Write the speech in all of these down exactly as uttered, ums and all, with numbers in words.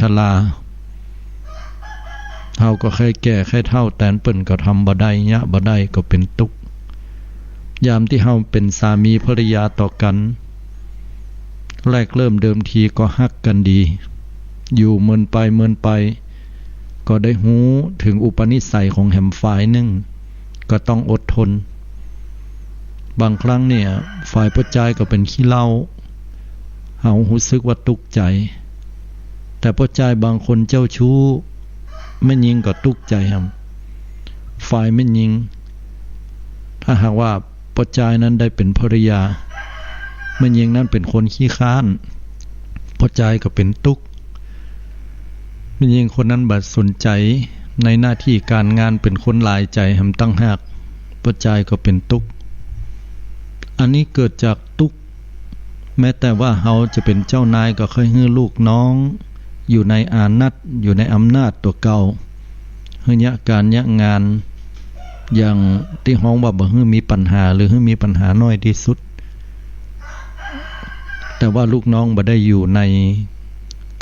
ทรา เฮาก็ใค่แก่ใค่เฒ่าแตนเปิ้นก็ทำบ่ได้ เยียะบ่ได้ ก็เป๋นตุ๊กข์ ยามตี้เฮาเป๋นสามีภรรยาต่อกั๋น แรกเริ่มเดิมทีก็ฮักกั๋นดี อยู่เมินไปเมินไป ก็ได้ฮู้เถิงอุปนิสัยของแหมฝ่ายนึ่ง ก็ต้องอดทน บางครั้งเนี่ย ฝ่ายป้อจายก็เป๋นขี้เหล้า เฮาฮู้สึกว่าตุ๊กข์ใจ๋ แต่ป้อจายบางคนเจ้าชู้ แม่ญิงก็ตุ๊กข์ใจ๋แหม ฝ่ายแม่ญิง ถ้าหากว่าป้อจายนั้นได้เป๋นภรรยา แม่ญิงนั้นเป๋นคนขี้คร้าน ป้อจายก็เป๋นตุ๊กข์ แม่ญิงคนนั้นบ่สนใจ๋ในหน้าตี้ก๋านงาน เป๋นคนหลายใจ๋แหมต่างหาก ป้อจายก็เป๋นตุ๊กข์ อันนี้เกิดจากตุ๊กข์ แม้แต่ว่าเฮาจะเป๋นเจ้านายก็ใค่หื้อลูกน้องอยู่ในอานัต อยู่ในอำนาจตั๋วเก่า หื้อเยียะก๋านเยียะงาน อย่างตี้ฮ้องว่าบ่หื้อมีปัญหา หรือหื้อมีปัญหาน้อยตี้สุด แต่ว่าลูกน้องบ่ได้อยู่ใน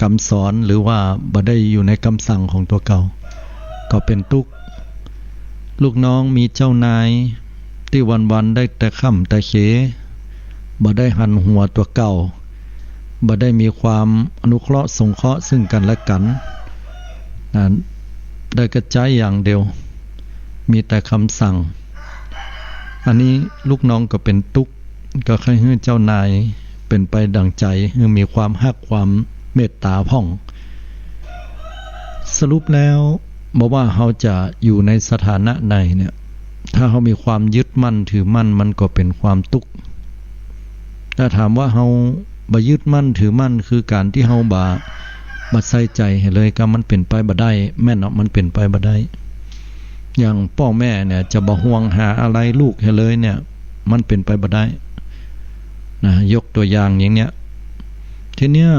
กำสอน หรือว่าบ่ได้อยู่ในกำสั่งของตั๋วเก่า ก็เป๋นตุ๊กข์ ลูกน้องมีเจ้านายตี้วันๆ ได้แต่ค่ำแต่เข บ่ได้หันหัวตั๋วเก่า บ่ได้มีความอนุเคราะห์สงเคราะห์ซึ่งกั๋นและกั๋น นะ ได้กระใจ๊อย่างเดียว มีแต่กำสั่ง อันนี้ลูกน้องก็เป๋นตุ๊กข์ ก็ใค่หื้อเจ้านายเป๋นไปดั่งใจ๋ หื้อมีความฮักความเมตต๋าพ่อง สรุปแล้ว บ่ว่าเฮาจะอยู่ในสถานะใดเนี่ย ถ้าเฮามีความยึดมั่นถือมั่น มันก็เป๋นความตุ๊กข์ ถ้าถามว่าเฮาบ่ยึดมั่นถือมั่น คือก๋านตี้เฮาบ่ บ่ใส่ใจ๋หื้อเลย ก็มันเป๋นไปบ่ได้ แม่นเนาะ มันเป๋นไปบ่ได้ อย่างป้อแม่เนี่ย จะบ่ห่วงหาอะไหล่ลูกหื้อเลยเนี่ย มันเป๋นไปบ่ได้ นะ ยกตั๋วอย่างอย่างเนี้ย ทีเนี้ย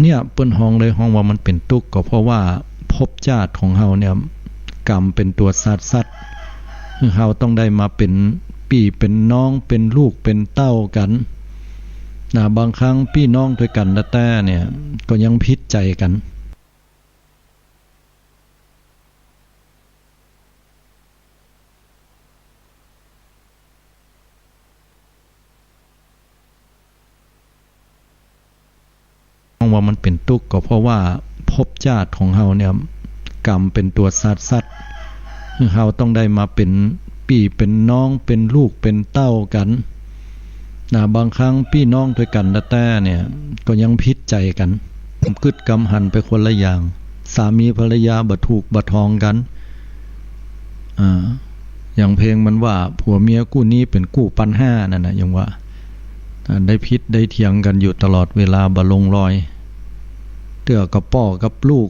เนี่ย เปิ้นฮ้องเลยฮ้องว่ามันเป๋นตุ๊กข์ ก็เพราะว่าภพจาติของเฮาเนี่ย กรรมเป๋นตั๋วสาดสัตว์ หื้อเฮาต้องได้มาเป๋นปี้เป๋นน้อง เป๋นลูกเป๋นเต้ากั๋น นะ บางครั้งปี้น้องตวยกั๋นแต๊ๆ เนี่ย ก็ยังผิดใจ๋กั๋น ว่ามันเป๋นตุ๊กข์ ก็เพราะว่าภพจาติของเฮาเนี่ย กรรมเป๋นตั๋วสาดสัตว์ หื้อเฮาต้องได้มาเป๋นปี้เป๋นน้อง เป๋นลูกเป๋นเต้ากั๋น นะ บางครั้งปี้น้องตวยกั๋นแต๊ๆ เนี่ย ก็ยังผิดใจ๋กั๋น กึ๊ดกำหันไปคนละอย่าง สามีภรรยาบ่ถูกบ่ตรงกั๋น อ่า อย่างเพลงมันว่า ผัวเมียกู้หนี้เป๋นกู้ปัญหานั่นน่ะ ยังว่า อ่า ได้ผิดได้เถียงกั๋นอยู่ตลอดเวลา บ่ลงรอย เตื้อก็ป้อกับลูก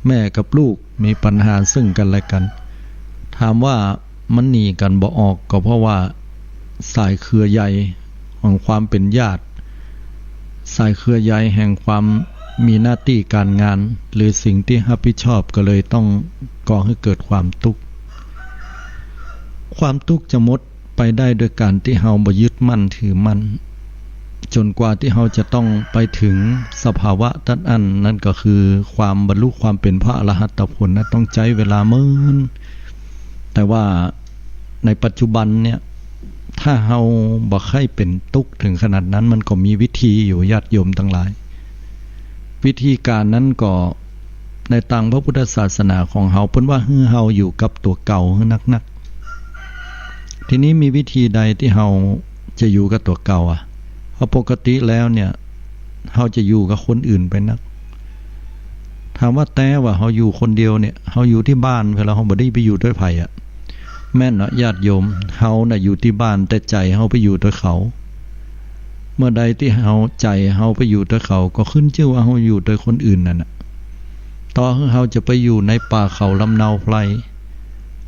แม่กับลูก มีปัญหาซึ่งกั๋นและกั๋น ถามว่ามันหนีกั๋นบ่ออก ก็เพราะว่าสายเครือใยแห่งความเป๋นญาติ สายเครือใยแห่งความมีหน้าตี้ก๋านงาน หรือสิ่งตี้ฮับผิดชอบ ก็เลยต้องก่อหื้อเกิดความตุ๊กข์ ความตุ๊กข์จะหมดไปได้โดยก๋านตี้เฮาบ่ยึดมั่นถือมั่น จ๋นกว่าตี้เฮาจะต้องไปเถิงสภาวะตั๊ดอั้น นั่นก็คือความบรรลุความเป๋นพระอรหัตผลนะ ต้องใจ๊เวลาเมิน แต่ว่าในปัจจุบันเนี่ย ถ้าเฮาบ่ใค่เป๋นตุ๊กข์เถิงขนาดนั้น มันก็มีวิธีอยู่ ญาติโยมตังหลาย วิธีก๋านนั้นก็ ในตางพระพุทธศาสนาของเฮา เปิ้นว่าหื้อเฮาอยู่กับตั๋วเก่าหื้อนักๆ ทีนี้มีวิธีใดตี้เฮาจะอยู่กับตั๋วเก่าอะ เพราะปกติแล้วเนี่ย เฮาจะอยู่กับคนอื่นไปนัก ถามว่าแต๊ว่าเฮาอยู่คนเดียวเนี่ย เฮาอยู่ตี้บ้านไปแล้ว เฮาบ่ได้ไปอยู่ตวยใผอะ แม่นเนาะ ญาติโยม เฮาน่ะอยู่ตี้บ้าน แต่ใจ๋เฮาไปอยู่ตวยเขา เมื่อใดตี้เฮา ใจ๋เฮาไปอยู่ตวยเขา ก็ขึ้นจื้อว่าเฮาอยู่ตวยคนอื่นนั่นน่ะ ต่อหื้อเฮาจะไปอยู่ในป่าเขาลำเนาไพร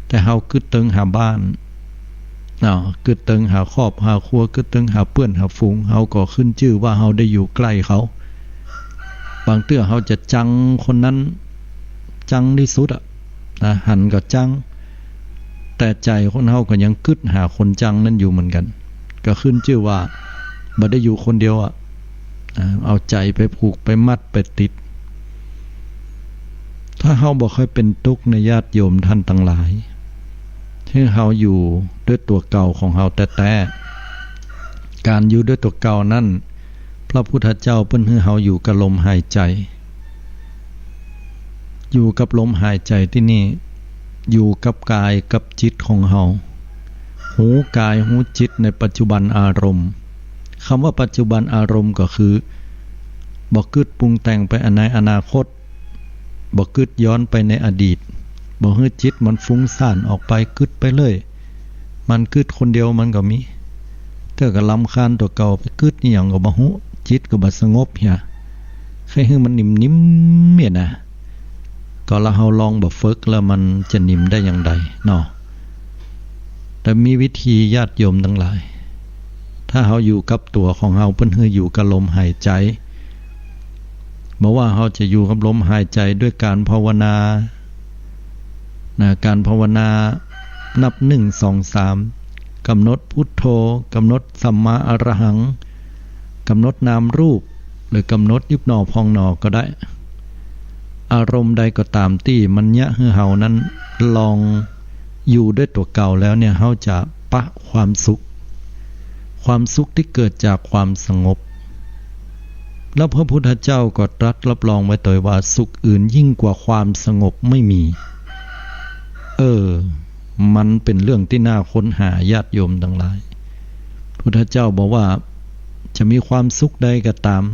แต่เฮากึ๊ดเติงหาบ้าน อ้าว กึ๊ดเติงหาครอบหาครัว กึ๊ดเติงหาเปื้อนหาฝูง เฮาก็ขึ้นจื้อว่าเฮาได้อยู่ใก้เขา บางเตื้อเฮาจะจังคนนั้น จังตี้สุดอะ นะ หันก็จัง แต่ใจ๋คนเฮาก็ยังกึ๊ดหาคนจังนั้นอยู่เหมือนกั๋น ก็ขึ้นจื้อว่าบ่ได้อยู่คนเดียวอะ นะ เอาใจ๋ไปผูกไปมัดไปติด เฮาบ่ค่อยเป๋นตุ๊กข์นาญาติโยมต้านตังหลาย หื้อเฮาอยู่ด้วยตั๋วเก่าของเฮาแต๊ๆ ก๋านอยู่ด้วยตั๋วเก่านั้น พระพุทธเจ้าเปิ้นหื้อเฮาอยู่กับลมหายใจ๋ อยู่กับลมหายใจ๋ตี้นี่ อยู่กับก๋ายกับจิตของเฮา ฮู้ก๋ายฮู้จิตในปัจจุบันอารมณ์ กำว่าปัจจุบันอารมณ์ก็คือ บ่กึ๊ดปรุงแต่งไปในอนาคต บ่กึ๊ดย้อนไปในอดีต บ่หื้อจิตมันฟุ้งซ่านออกไปกึ๊ดไปเรื่อย มันกึ๊ดคนเดียวมันก็มี เตื้อก็รำคาญตั๋วเก่า ไปกึ๊ดอิหยังก็บ่ฮู้ จิตก็บ่สงบเหีย ใค่หื้อมันนิ่มๆ เนี่ยนะ ก็ละเฮาลองบ่ฝึกแล้วมันจะนิ่มได้อย่างใดเนาะ แต่มีวิธีญาติโยมตังหลาย ถ้าเฮาอยู่กับตั๋วของเฮา เปิ้นหื้ออยู่กับลมหายใจ๋ บ่ว่าเฮาจะอยู่กับลมหายใจ๋ด้วยก๋านภาวนา นะ ก๋านภาวนานับหนึ่ง สอง สาม กำหนดพุทโธ กำหนดสัมมาอรหัง กำหนดนามรูป หรือกำหนดยุบหนอพองหนอก็ได้ อารมณ์ใดก็ต๋ามตี้มันเยียะหื้อเฮานั้นลองอยู่ด้วยตั๋วเก่าแล้วเนี่ย เฮาจะปะความสุข ความสุขตี้เกิดจากความสงบ แล้วพระพุทธเจ้าก็ตรัสรับรองไว้ตวยว่า สุขอื่นยิ่งกว่าความสงบไม่มี เออ มันเป๋นเรื่องตี้น่าค้นหาญาติโยมตังหลาย พุทธเจ้าบอกว่า จะมีความสุขใดก็ต๋าม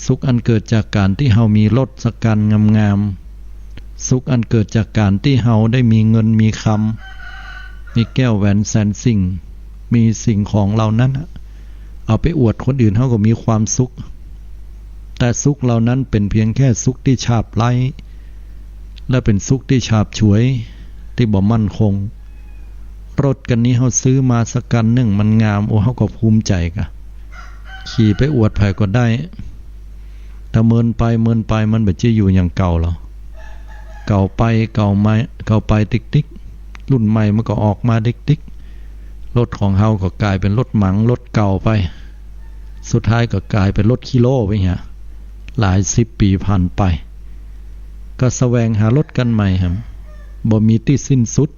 สุขอันเกิดจากก๋านตี้เฮามีรถสักคันงามๆ สุขอันเกิดจากก๋านตี้เฮาได้มีเงินมีคำ มีแก้วแหวนแสนสิ่ง มีสิ่งของเหล่านั้นน่ะ เอาไปอวดคนอื่นเฮาก็มีความสุข แต่สุขเหล่านั้นเป๋นเพียงแค่สุขตี้ฉาบไล้ และเป๋นสุขตี้ฉาบฉวย ตี้บ่มั่นคง รถคันนี้เฮาซื้อมาสักคันนึ่งมันงาม โอ้ เฮาก็ภูมิใจ๋ก่ะ ขี่ไปอวดใผก็ได้ แต่เมินไปเมินไปมันบ่จะอยู่อย่างเก่าหรอ เก่าไปเก่ามา เก่าไปติ๊กๆ รุ่นใหม่มันก็ออกมาติ๊กๆ รถของเฮาก็ก๋ายเป๋นรถหมัง รถเก่าไป สุดท้ายก็ก๋ายเป๋นรถขี้โล่ไปเหีย หลายสิบปี๋ผ่านไป ก็แสวงหารถคันใหม่แหม บ่มีตี้สิ้นสุด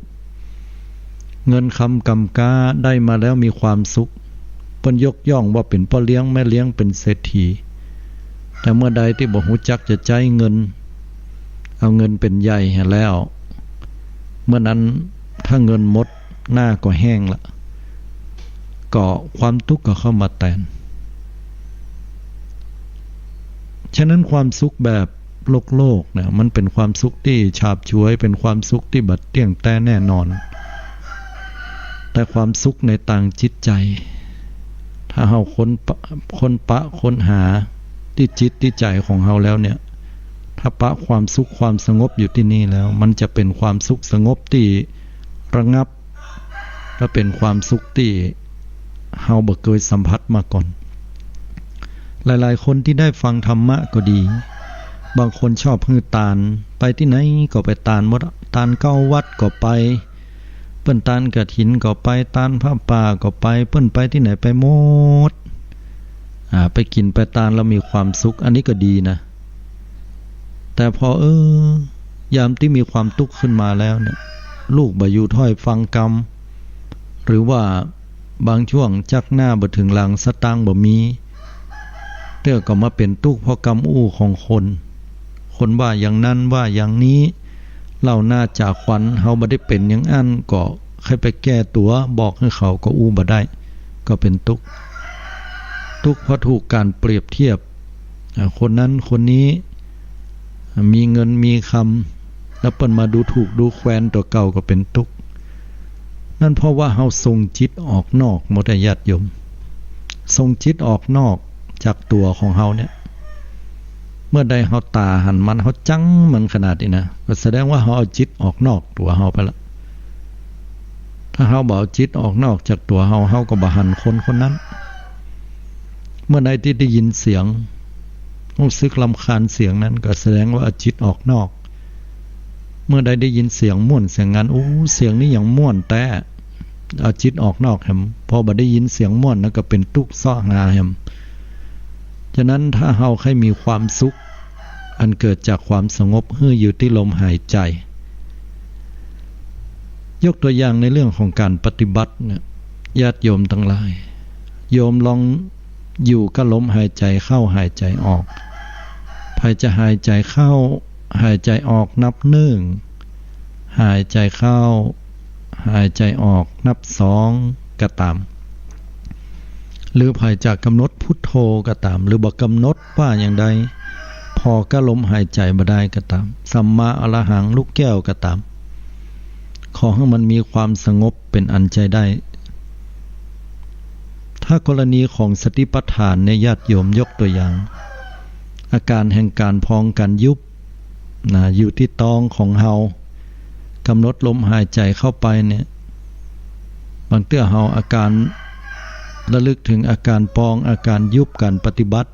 เงินคำกำก๊าได้มาแล้วมีความสุข เปิ้นยกย่องว่าเป๋นป้อเลี้ยงแม่เลี้ยง เป๋นเศรษฐี แต่เมื่อใดตี้บ่ฮู้จักจะใจ๊เงิน เอาเงินเป๋นใหญ่หั้นแล้ว เมื่อนั้นถ้าเงินหมด หน้าก็แห้งละ ก็ความตุ๊กข์ก็เข้ามาแตน ฉะนั้นความสุขแบบโลกๆ เนี่ย มันเป๋นความสุขตี้ฉาบฉวย เป๋นความสุขตี้บ่เตี้ยงแต๊แน่นอน แต่ความสุขในตางจิตใจ๋ ถ้าเฮาค้นปะ ค้นปะค้นหาตี้จิตตี้ใจ๋ของเฮาแล้วเนี่ย ถ้าปะความสุขความสงบอยู่ตี้นี่แล้ว มันจะเป๋นความสุขสงบตี้ระงับ และเป๋นความสุขตี้เฮาบ่เกยสัมผัสมาก่อน หลายๆ คนตี้ได้ฟังธรรมะก็ดี บางคนชอบหื้อตาน ไปตี้ไหนก็ไปตานหมดอะ ตานเก๊าวัดก็ไป เปิ้นตานกฐินก็ไป ตานผ้าป่าก็ไป เปิ้นไปตี้ไหนไปหมด อ่า ไปกิ๋นไปตานแล้วมีความสุข อันนี้ก็ดีนะ แต่พอ เออ ยามตี้มีความตุ๊กข์ขึ้นมาแล้วเนี่ย ลูกบ่อยู่ถ้อยฟังกำ หรือว่าบางช่วงจักหน้าบ่เถิงหลัง สตางค์บ่มี เตื้อก็มาเป๋นตุ๊กข์เพราะกำอู้ของคน คนว่าอย่างนั้นว่าอย่างนี้ เล่าหน้าจ๋าขวัญ เฮาบ่ได้เป๋นอย่างอั้น ก็ใค่ไปแก้ตั๋ว บอกหื้อเขาก็อู้บ่ได้ ก็เป๋นตุ๊กข์ ตุ๊กข์เพราะถูกก๋านเปรียบเทียบ อ่า คนนั้นคนนี้ มีเงินมีคำ แล้วเปิ้นมาดูถูกดูแควนตั๋วเก่าก็เป๋นตุ๊กข์ นั่นเพราะว่าเฮาส่งจิตออกนอกหมดอะญาติโยม ส่งจิตออกนอกจากตั๋วของเฮาเนี่ย เมื่อใดเฮาต๋าหันมัน เฮาจังมันขนาดนี้นะ ก็แสดงว่าเฮาเอาจิตออกนอกตั๋วเฮาไปละ ถ้าเฮาบ่เอาจิตออกนอกจากตั๋วเฮา เฮาก็บ่หันคนคนนั้น เมื่อใดตี้ได้ยินเสียง ฮู้สึกรำคาญเสียงนั้น ก็แสดงว่าเอาจิตออกนอก เมื่อใดได้ยินเสียงม่วนเสียงงัน โอ้ เสียงนี้หยังม่วนแต๊ เอาจิตออกนอกแหม พอบ่ได้ยินเสียงม่วนแล้วก็เป๋นตุ๊กข์เซาะหาแหม ฉะนั้นถ้าเฮาใค่มีความสุข อันเกิดจากความสงบหื้ออยู่ตี้ลมหายใจ๋ ยกตั๋วอย่างในเรื่องของก๋านปฏิบัติเนี่ย ญาติโยมตังหลาย โยมลองอยู่กับลมหายใจ๋เข้าหายใจ๋ออก ใผจะหายใจ๋เข้า หายใจ๋ออกนับนึ่ง หายใจ๋เข้า หายใจ๋ออกนับสองก็ต๋าม หรือใผจะก๋ำหนดพุทโธก็ต๋าม หรือบ่ก๋ำหนดว่าอย่างใด ผ่อกับลมหายใจ๋บ่ได้ก็ต๋าม สัมมาอรหังลูกแก้วก็ต๋าม ขอหื้อมันมีความสงบเป๋นอันใจ๊ได้ ถ้ากรณีของสติปัฏฐานเนี่ย ญาติโยมยกตั๋วอย่าง อาก๋านแห่งก๋านพองก๋านยุบ นะ อยู่ตี้ต๊องของเฮา ก๋ำหนดลมหายใจ๋เข้าไปเนี่ย บางเตื้อเฮาอาก๋านระลึกเถิงอาก๋านปอง อาก๋านยุบ ก๋านปฏิบัติ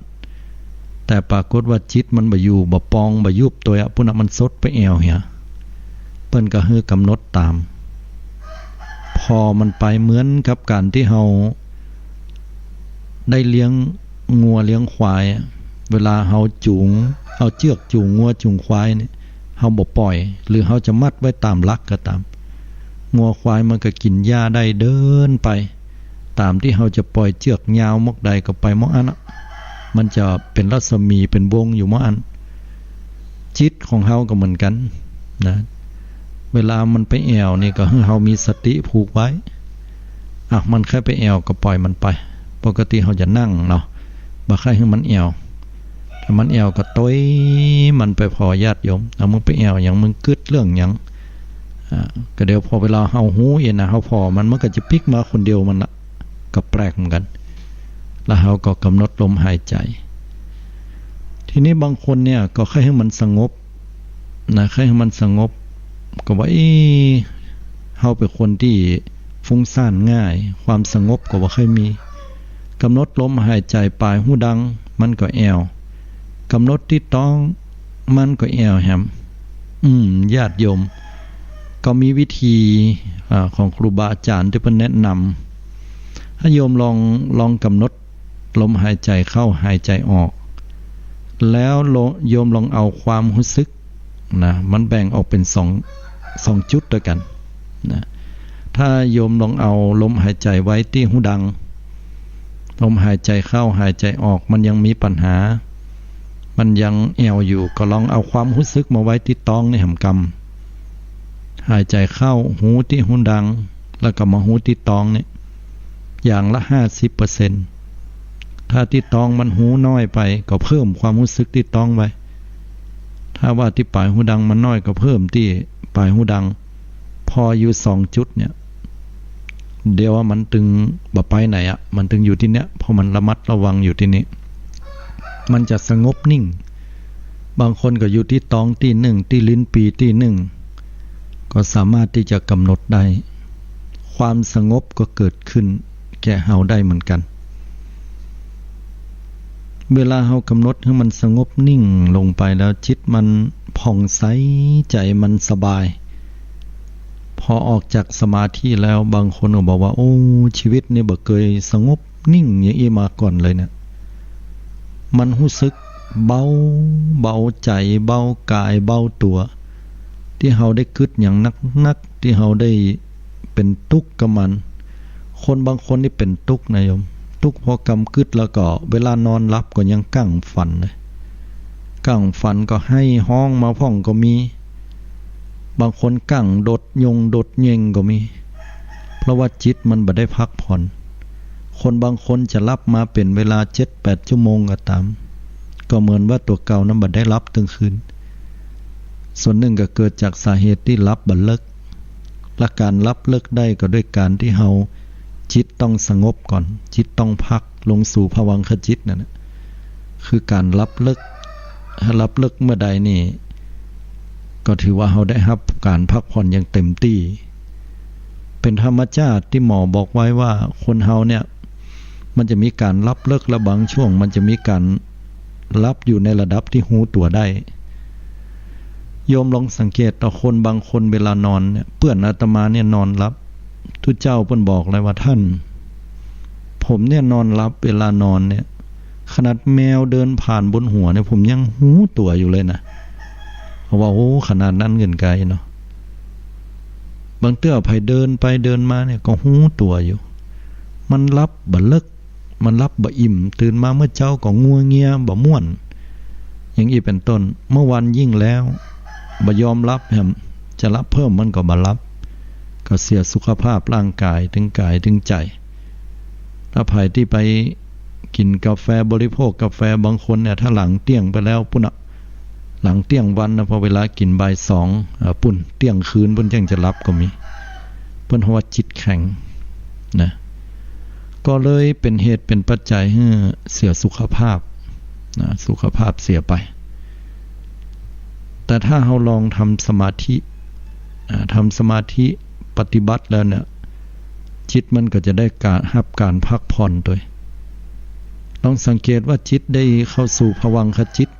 แต่ปรากฏว่าจิตมันบ่อยู่ บ่ปอง บ่ยุบ ตั๋วปุ้นน่ะ มันสดไปแอ่วเหีย เปิ้นก็หื้อก๋ำหนดต๋าม ผ่อมันไปเหมือนกับก๋านตี้เฮา ได้เลี้ยงงัวเลี้ยงควายอะ เวลาเฮาจูง เอาเจื้อกจูงงัวจูงควายเนี่ย เฮาบ่ป่อย หรือเฮาจะมัดไว้ต๋ามหลักก็ต๋าม งัวควายมันก็กิ๋นหญ้าได้เดินไป ต๋ามตี้เฮาจะป่อยเจื้อกยาวมอกใดก็ไปมอกอั้นอะ มันจะเป๋นรัศมีเป๋นวงอยู่มอกอั้น จิตของเฮาก็เหมือนกั๋นนะ เวลามันไปแอ่วนี่ก็หื้อเฮามีสติผูกไว้ อ่ะ มันใค่ไปแอ่วก็ป่อยมันไป ปกติเฮาจะนั่งเนาะ บ่ใค่หื้อมันแอ่ว ถ้ามันแอ่วก็ตวยมันไปผ่อ ญาติโยม เอามึงไปแอ่วหยัง มึงกึ๊ดเรื่องหยัง อ่า ก็เดี๋ยวผ่อเวลาเฮาฮู้เองนะ เฮาผ่อมัน มันก็จะปิ๊กมาคนเดียวมันละ ก็แปลกเหมือนกั๋น แล้วเฮาก็ก๋ำหนดลมหายใจ๋ ทีนี้บางคนเนี่ยก็ใค่หื้อมันสงบนะ ใค่หื้อมันสงบ ก็ว่า เอ๊ะ เฮาเป๋นคนตี้ฟุ้งซ่านง่าย ความสงบก็บ่ใค่มี ก๋ำหนดลมหายใจ๋ป๋ายฮูดัง มันก็แอ่ว ก๋ำหนดตี้ต๊อง มันก็แอ่วแหม อืม ญาติโยม ก็มีวิธี อ่า ของครูบาอาจ๋ารย์ตี้เปิ้นแนะนำ หื้อโยมลอง ลองก๋ำหนดลมหายใจ๋เข้าหายใจ๋ออก แล้วโล- โยมลองเอาความฮู้สึกนะ มันแบ่งออกเป๋นสอง สองจุดตวยกั๋นนะ ถ้าโยมลองเอาลมหายใจ๋ไว้ตี้ฮูดัง ลมหายใจ๋เข้าหายใจ๋ออก มันยังมีปัญหา มันยังแอ่วอยู่ ก็ลองเอาความฮู้สึกมาไว้ตี้ต๊องนี่แหมกำ หายใจ๋เข้าฮูตี้ฮูดัง แล้วก็มาฮูตี้ต๊องนี่ อย่างละห้าสิบเปอร์เซ็นต์ ถ้าตี้ต๊องมันฮูน้อยไป ก็เพิ่มความฮู้สึกตี้ต๊องไว้ ถ้าว่าตี้ป๋ายฮูดังมันน้อย ก็เพิ่มตี้ป๋ายฮูดัง ผ่ออยู่สองจุดเนี่ย เดี๋ยวว่ามันตึงบ่ไปไหนอะ มันตึงอยู่ตี้เนี่ย เพราะมันระมัดระวังอยู่ตี้นี่ มันจะสงบนิ่ง บางคนก็อยู่ตี้ต๊องตี้นึ่ง ตี้ลิ้นปี่ตี้นึ่ง ก็สามารถตี้จะก๋ำหนดได้ ความสงบก็เกิดขึ้นแก่เฮาได้เหมือนกั๋น เวลาเฮาก๋ำหนดหื้อมันสงบนิ่งลงไปแล้ว จิตมันผ่องใส ใจ๋มันสบาย พอออกจากสมาธิแล้ว บางคนก็บอกว่า โอ้ ชีวิตนี่บ่เกยสงบนิ่งอย่างอี้มาก่อนเลยเนี่ย มันฮู้สึกเบา เบาใจ๋ เบากาย เบาตั๋ว ตี้เฮาได้กึ๊ดหยังนักๆ ตี้เฮาได้เป๋นตุ๊กกับมัน คนบางคนนี่เป๋นตุ๊กนะโยม ตุ๊กผ่อกำกึ๊ดแล้วก็เวลานอนหลับก็ยังก้างฝันนะ ก้างฝันก็ไห้ฮ้องมาพ่องก็มี บางคนก้างโดดยงโดดเย็งก็มี เพราะว่าจิตมันบ่ได้พักผ่อน คนบางคนจะหลับมาเป๋นเวลาเจ็ดแปดชั่วโมงก็ต๋าม ก็เหมือนว่าตั๋วเก่านั้นบ่ได้หลับตึงคืน ส่วนนึ่งก็เกิดจากสาเหตุตี้หลับบ่เลิก และก๋านหลับเลิกได้ก็ด้วยก๋านตี้เฮาจิตต้องสงบก่อน จิตต้องพักลงสู่ภวังคจิตนั่นน่ะ คือก๋านหลับเลิก ถ้าหลับเลิกเมื่อใดนี่ ก็ถือว่าเฮาได้ฮับก๋านพักผ่อนอย่างเต็มตี้ เป๋นธรรมชาติตี้หมอบอกไว้ว่าคนเฮาเนี่ย มันจะมีก๋านหลับเลิก และบางช่วงมันจะมีก๋านหลับอยู่ในระดับตี้ฮู้ตั๋วได้ โยมลองสังเกตต่อคนบางคนเวลานอนเนี่ย เปื้อนอาตมาเนี่ยนอนหลับ ตุ๊เจ้าเปิ้นบอกเลยว่า ท่าน ผมเนี่ยนอนหลับเวลานอนเนี่ย ขนาดแมวเดินผ่านบนหัวเนี่ย ผมยังฮู้ตั๋วอยู่เลยนะ เพราะว่า โอ้ ขนาดนั้นเกินไปเนาะ บางเตื้อใผเดินไปเดินมาเนี่ยก็ฮู้ตั๋วอยู่ มันหลับบ่เลิก มันหลับบ่อิ่ม ตื่นมาเมื่อเจ๊าก็งัวเงียบ่ม่วน อย่างอี้เป๋นต้น เมื่อวันยิ่งแล้ว บ่ยอมหลับแหม จะหลับเพิ่มมันก็บ่หลับ ก็เสียสุขภาพร่างกาย ตึงกายตึงใจ๋ ถ้าใผตี้ไปกิ๋นกาแฟ บริโภคกาแฟ บางคนเนี่ย ถ้าหลังเตี้ยงไปแล้วปู้นน่ะ หลังเตี้ยงวันนะ พอเวลากิ๋นบ่ายสอง เอ่อ ปู้น เตี้ยงคืน ปู้นจึงจะหลับก็มี เปิ้นว่าจิตแข็งนะ ก็เลยเป๋นเหตุเป๋นปัจจัยหื้อเสียสุขภาพนะ สุขภาพเสียไป แต่ถ้าเฮาลองทำสมาธิ อ่า ทำสมาธิปฏิบัติแล้วเนี่ย จิตมันก็จะได้การ ฮับการพักผ่อนตวย ลองสังเกตว่าจิตได้เข้าสู่ภวังคจิต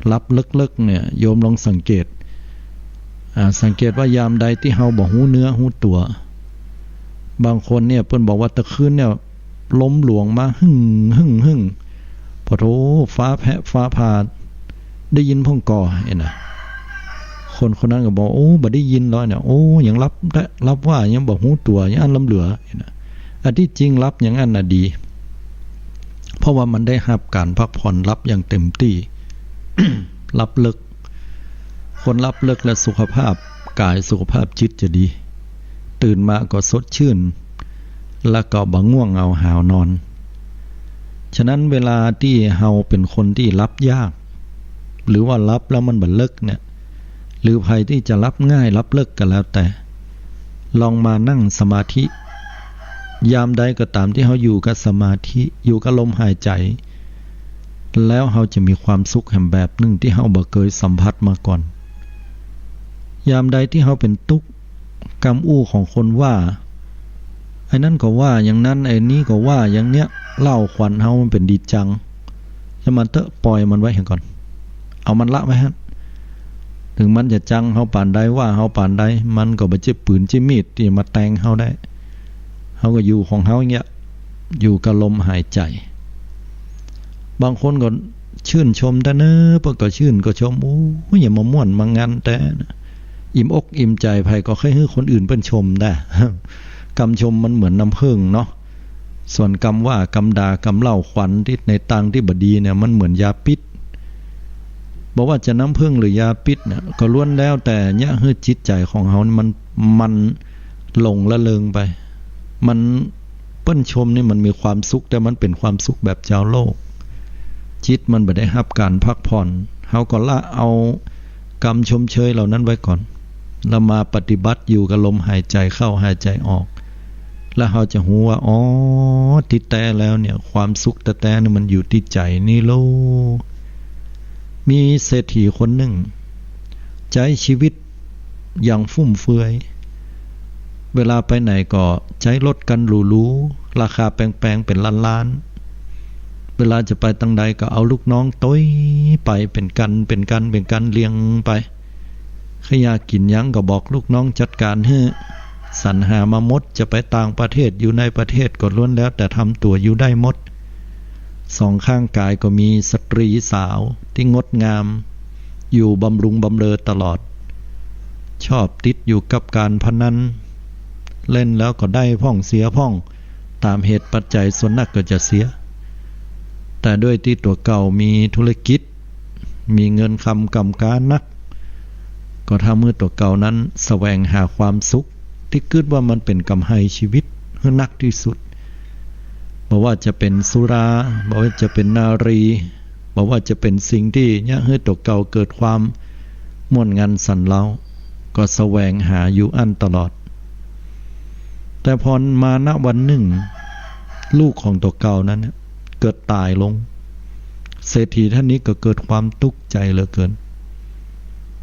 หลับเลิกๆ เนี่ย โยมลองสังเกต อ่า สังเกตว่ายามใดตี้เฮาบ่ฮู้เนื้อฮู้ตั๋ว บางคนเนี่ยเปิ้นบอกว่าตะคืนเนี่ย ลมหลวงมาหึ่งหึ่งหึ่ง ปะโถ ฟ้าแผะฟ้าผ่า ได้ยินพ่องก่อ เห็นนะ คนคนนั้นก็บอก โอ้ บ่ได้ยินหรอกเนี่ย โอ้ ยังหลับได้ หลับว่ายังบ่ฮู้ตั๋ว ยังอั้นล้ำเหลือ เห็นนะ อันตี้จริงหลับอย่างอั้นน่ะดี เพราะว่ามันได้ฮับการพักผ่อน หลับอย่างเต็มตี้ หลับเลิก คนหลับเลิกแล้วสุขภาพกายสุขภาพจิตจะดี ตื่นมาก็สดชื่น แล้วก็บ่ง่วงเหงาหาวนอน ฉะนั้นเวลาตี้เฮาเป๋นคนตี้หลับยาก หรือว่าหลับแล้วมันบ่เลิกเนี่ย หรือใผตี้จะหลับง่ายหลับเลิกก็แล้วแต่ ลองมานั่งสมาธิ ยามใดก็ต๋ามตี้เฮาอยู่กับสมาธิ อยู่กับลมหายใจ๋ แล้วเฮาจะมีความสุขแหมแบบนึ่งตี้เฮาบ่เกยสัมผัสมาก่อน ยามใดตี้เฮาเป๋นตุ๊ก กำอู้ของคนว่า ไอ้นั้นก็ว่าอย่างนั้น ไอ้นี้ก็ว่าอย่างเนี้ย เล่าขวัญเฮามันเป๋นดีจัง จะมาเต๊อะ ปล่อยมันไว้หั้นก่อน เอามันละไว้หั้น ถึงมันจะจังเฮาปานใด ว่าเฮาปานใด มันก็บ่ใจ้ปืนใจ้มีดตี้มาแตงเฮาได้ เฮาก็อยู่ของเฮาอย่างเงี้ย อยู่กับลมหายใจ๋ บางคนก็ชื่นชมแต๊เน้อ เปิ้นก็ชื่นก็ชม โอ้ย อย่างมาม่วนมางันแต๊นะ อิ่มอกอิ่มใจ๋ ใผก็ใค่หื้อคนอื่นเปิ้นชมได้ กำชมมันเหมือนน้ำผึ้งเนาะ ส่วนกำว่ากำด่ากำเล่าขวัญตี้ในตางตี้บ่ดีเนี่ย มันเหมือนยาพิษ บ่ว่าจะน้ำผึ้งหรือยาพิษเนี่ย ก็ล้วนแล้วแต่เยียะหื้อจิตใจ๋ของเฮานี่มัน มันหลงละเริงไป มัน เปิ้นชมนี่มันมีความสุข แต่มันเป๋นความสุขแบบจาวโลก จิตมันบ่ได้ฮับการพักผ่อน เฮาก็ละเอากำชมเชยเหล่านั้นไว้ก่อน แล้วมาปฏิบัติอยู่กับลมหายใจ๋เข้าหายใจ๋ออก แล้วเฮาจะฮู้ว่า อ๋อ ตี้แต๊แล้วเนี่ย ความสุขแต๊ๆ นี่มันอยู่ตี้ใจ๋นี่โล มีเศรษฐีคนนึ่ง ใจ๊ชีวิตอย่างฟุ่มเฟือย เวลาไปไหนก็ใจ๊รถคันหรูๆ ราคาแปงๆ เป๋นล้านๆ เวลาจะไปตางใดก็เอาลูกน้องตวยไปเป๋นกัน เป๋นกัน เป๋นกัน เรียงไป ใค่อยากกิ๋นหยังก็บอกลูกน้องจัดก๋านหื้อ สรรหามาหมด จะไปต่างประเทศ อยู่ในประเทศก็ล้วนแล้วแต่ทำตั๋วอยู่ได้หมด สองข้างกายก็มีสตรีสาวตี้งดงาม อยู่บำรุงบำเรอตลอด ชอบติดอยู่กับการพนัน เล่นแล้วก็ได้พ่องเสียพ่อง ต๋ามเหตุปัจจัย ส่วนนักก็จะเสีย แต่ด้วยตี้ตั๋วเก่ามีธุรกิจ มีเงินคำกำก๊านัก ก็ทำหื้อตั๋วเก่านั้นแสวงหาความสุข ตี้กึ๊ดว่ามันเป๋นก๋ำไฮชีวิตหื้อนักตี้สุด บ่ว่าจะเป๋นสุรา บ่ว่าจะเป๋นนารี บ่ว่าจะเป๋นสิ่งตี้เยียะหื้อตั๋วเก่าเกิดความม่วนงันสันเล้า ก็แสวงหาอยู่อั้นตลอด แต่พอมาณวันนึ่ง ลูกของตั๋วเก่านั้นเนี่ยเกิดต๋ายลง เศรษฐีต้านนี้ก็เกิดความตุ๊กใจ๋เหลือเกิน